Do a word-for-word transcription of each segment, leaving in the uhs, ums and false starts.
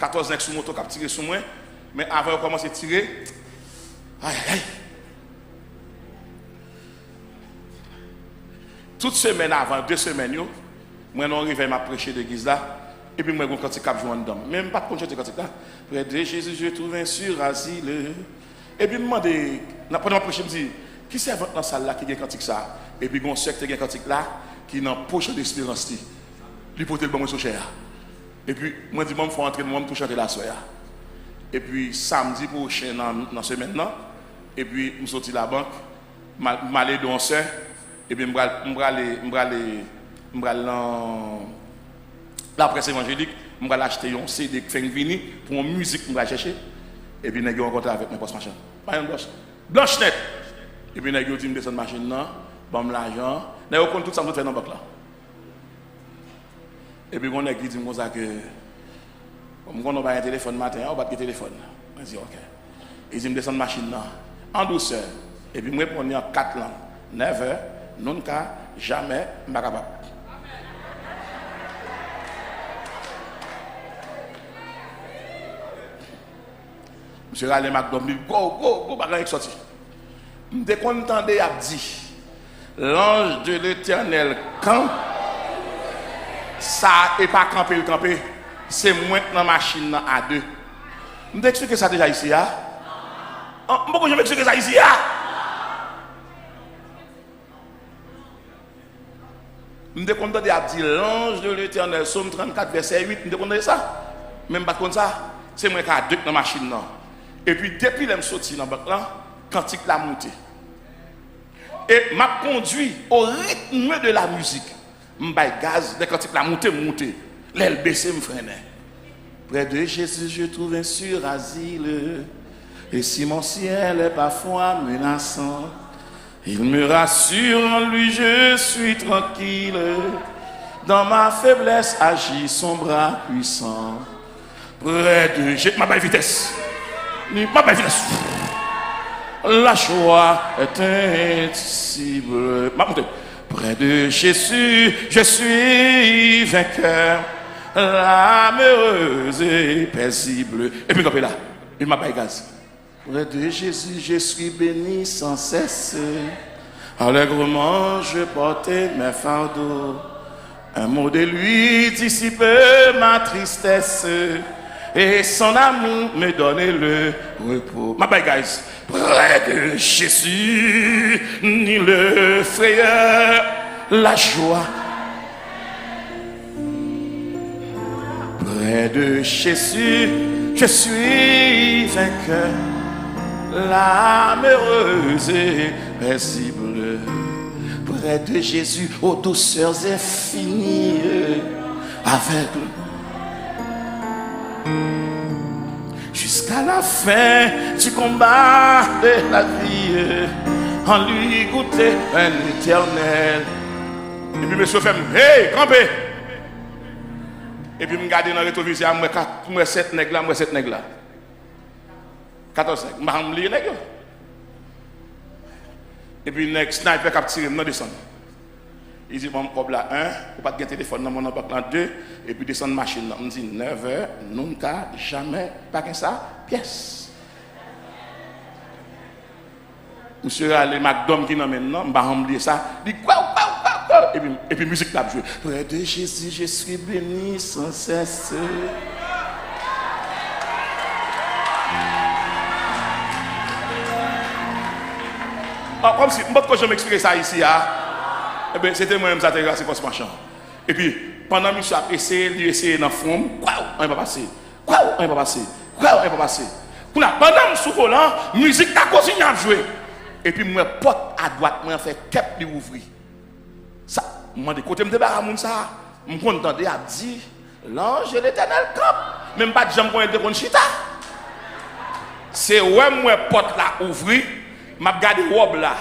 Katòz nèg sou moto k ap tire sou mwen, men avan yo kòmanse tire, ay, ay, ay. Tout semèn avan, de semèn yo, mwen nan yon revèy m ap preche legliz la, epi m wè gon kantik k ap jwe anndan m. Men m pa t konn chante kantik la. Près de Jésus, je trouve un sûr asile. Epi m mande, nan, pandan m ap preche, m di, ki sèvant nan sal la ki gen kantik sa a? Epi gon sè ki te gen kantik la, ki nan poch Desperans li. Li pote l ban mwen sou chè a. Epi mwen di, ban m fè w antre, mwen, m tou chante l aswè a. Epi samdi pwochen nan, nan semèn nan, epi m soti labank, m al, m al ede yon sè, epi m pral, m prale, m prale, m pral nan laprès evanjelik, m pral achte yon C D k fenk vini pou yon mizik m pral chèche, epi nèg yo rankontre avèk mwen pòs machann. Pa yon blanch, blanch nèt! Epi nèg yo di m desann machin nan, ban m lajan an. Nèg yo konn tout sa m sot fè nan bank lan. Epi gon nèg ki di m konsa ke, bon, m konnen w pa gen telefòn maten an, ou pa t gen telefòn. Mwen di, ok. Li di m desann machin nan, an dousè. Epi m reponn li an kat lang, never, nunca, jamais, m pa kapab. Misye rale m ak dòm li, gwo, gwo, gwo bagay ki sòti. M te konn tande y ap di, l'ange de l'Éternel kanpe, sa e pa kanpe l kanpe, se mwen k nan machin nan a de. M te eksplike sa deja isi a? An, m poko janm eksplike sa isi a? M te konn tande y ap di, l'ange de l'Éternel, Sòm trannkat, vèsè uit, m te konn tande sa. Men m pa t konn sa. Se mwen k a de k nan machin nan. Epi depi lè m soti nan bank lan, kantik la moute. E m ap kondui au rythme de la musique. M bay gaz, lè kantik la moute, m moute. Lè l bese, m frennen. Près de Jésus, je trouve un sûr asile. Et si mon ciel est parfois menaçant, il me rassure en lui, je suis tranquille. Dans ma faiblesse agit son bras puissant. Près de Jésus, m ap bay vitès. M ap bay vitès. La joie est indicible. M ap monte. Près de Jésus, je suis vainqueur. L'âme heureuse et paisible. Epi kanpe la. Epi m ap bay gaz. Près de Jésus, je suis béni sans cesse. Allègrement, je porte mes fardeaux. Un mot de lui dissipe ma tristesse. Et son amour me donne le repos. M ap bay gaz. Près de Jésus, ni le frayeur, la joie. Près de Jésus, je suis vainqueur. L'âme heureuse et paisible. Près de Jésus, aux douceurs infinies. Avec jusqu'à la fin du combat de la vie, en lui goûter un éternel. Epi mesye fè m, hey, kanpe! Epi m gade nan retwovizè a, m wè kat, m wè sèt nèg la, m wè sèt nèg la. Katòz nèg, m pa janm bliye nèg yo. Epi nèg sniper k ap tire m nan desann. Li di, ban m kòb la, en, ou pa t gen telefòn nan, men nan bank lan, de, epi desann machin nan. M di, never, nunca, jamais, pa gen sa, pyès. Misye rale m ak dòm ki nan men l nan, m pa janm bliye sa. Li kwaw, kwaw, kwaw, kwaw, epi, epi mizik la ap jwe. Près de Jésus, je suis béni sans cesse. Ò, kòmsi, m potko janm eksplike sa isi a. Ebyen, se te mwen menm sa te rase fòs machan. Epi, pandan misye ap eseye, li eseye nan fwon m, kwaw, anyen pa pase. Kwaw, anyen pa pase. Kwaw, anyen pa pase. Kounye a, pandan m sou volan, mizik la kontinye ap jwe. Epi m wè pòt adwat mwen an fè kèp li ouvri. Sa, m mande, kote m te ba a moun sa a? M konn tande y ap di, l'ange de l'Éternel kanpe. Men m pa t janm konnen l te konn chita. Se wè m wè pòt la ouvri, m ap gade wòb la,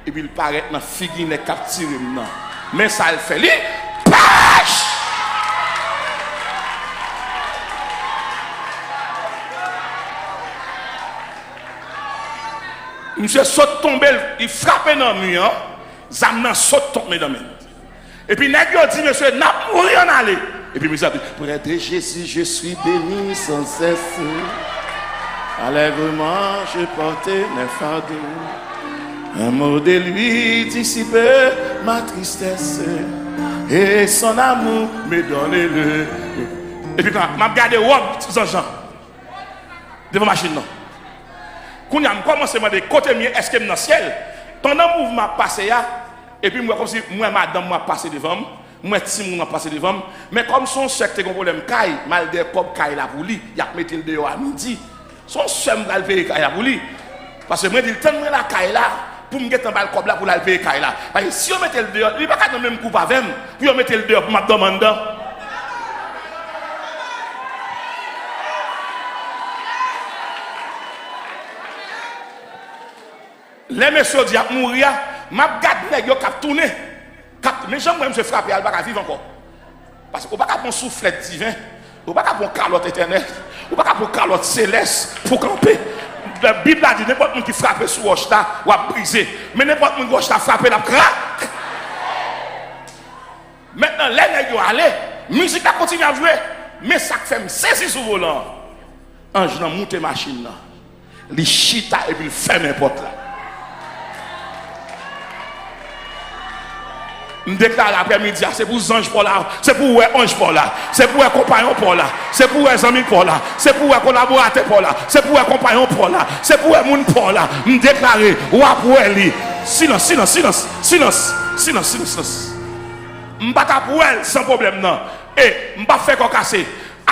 epi l parèt nan figi nèg k ap tire m nan. Men sa l fè, li pach! Misye sot tonbe, li frape nan mi an, zam nan sot tonbe nan men l. Epi nèg yo di, mesye, n ap mouri, ann ale. Epi mizik la di, près de Jésus, je suis béni sans cesse. Allègrement, je porte mes fardeaux. Un mot de lui dissipe ma tristesse. Et son amour me donne le. Epi kan m ap gade wòb zanj lan devan machin nan. Kounye a, m kòmanse mande, kote m ye? Èske m nan syèl? Pandan mouvman ap pase a, epi m wè kòmsi m wè madanm mwen ap pase devan m, m wè timoun ap pase devan m. Men kòm se yon sè k te gen pwoblèm kay, m al dèyè kòb kay la pou li, y ap mete l deyò a midi. Se yon sè m pral peye kay la pou li. Paske mwen di l, tann mwen lakay la, pou m gentan ba l kòb la pou l al peye kay la. Paske si yo mete l deyò, li pa ka nan menm gwoup avè m, pou yo mete l deyò, pou m ap dòmi anndan. Lè mesye yo di y ap mouri a, m ap gad nèg yo k ap tounen. K ap, men jan m wè misye frape a, li pa ka viv ankò. Paske ou pa ka pran souflèt diven, ou pa ka pran kalòt etènèl, ou pa ka pran kalòt selès pou kanpe. Bib la di, nenpòt moun ki frape sou wòch la, w ap brize. Men nenpòt moun wòch la frape, l ap krak. Mentnan, lè nèg yo ale, mizik la kontinye ap jwe. Men sa k fè m sezi sou volan an. Anj lan moute machin nan. Li chita epi l fèmen pòt la. M deklare aprè midi a, se pou zanj pa w la, se pou w wè anj pa w la, se pou w wè konpayon pa w la, se pou w wè zanmi pa w la, se pou w wè kolaboratè pa w la, se pou w wè konpayon pa w la, se pou w wè moun pa w la. M deklare, w ap wè li. Silans, silans, silans, silans, silans, silans, silans. M pa t ap wè l san pwoblèm nan. E m p ap fè kò kase.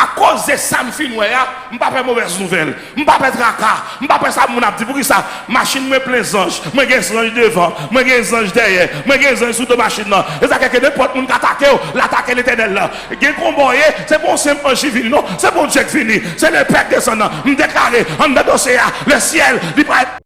Akoz de sa m fin wè a, m pa pè movèz nouvèl. M pa pè traka. M pa pè sa moun ap di. Poukisa? Machin mwen plen zanj. Mwen gen zanj devan. Mwen gen zanj dèyè. Mwen gen zanj sou do machin nan. E sa fè ke nenpòt moun k atake w, l atake Letènèl la. Gen konba w ye, se pa yon senp anj ki vini, non. Se Bondye k vini. Se lepè k desann nan. M deklare, anndan dosye a, lesyèl, li pral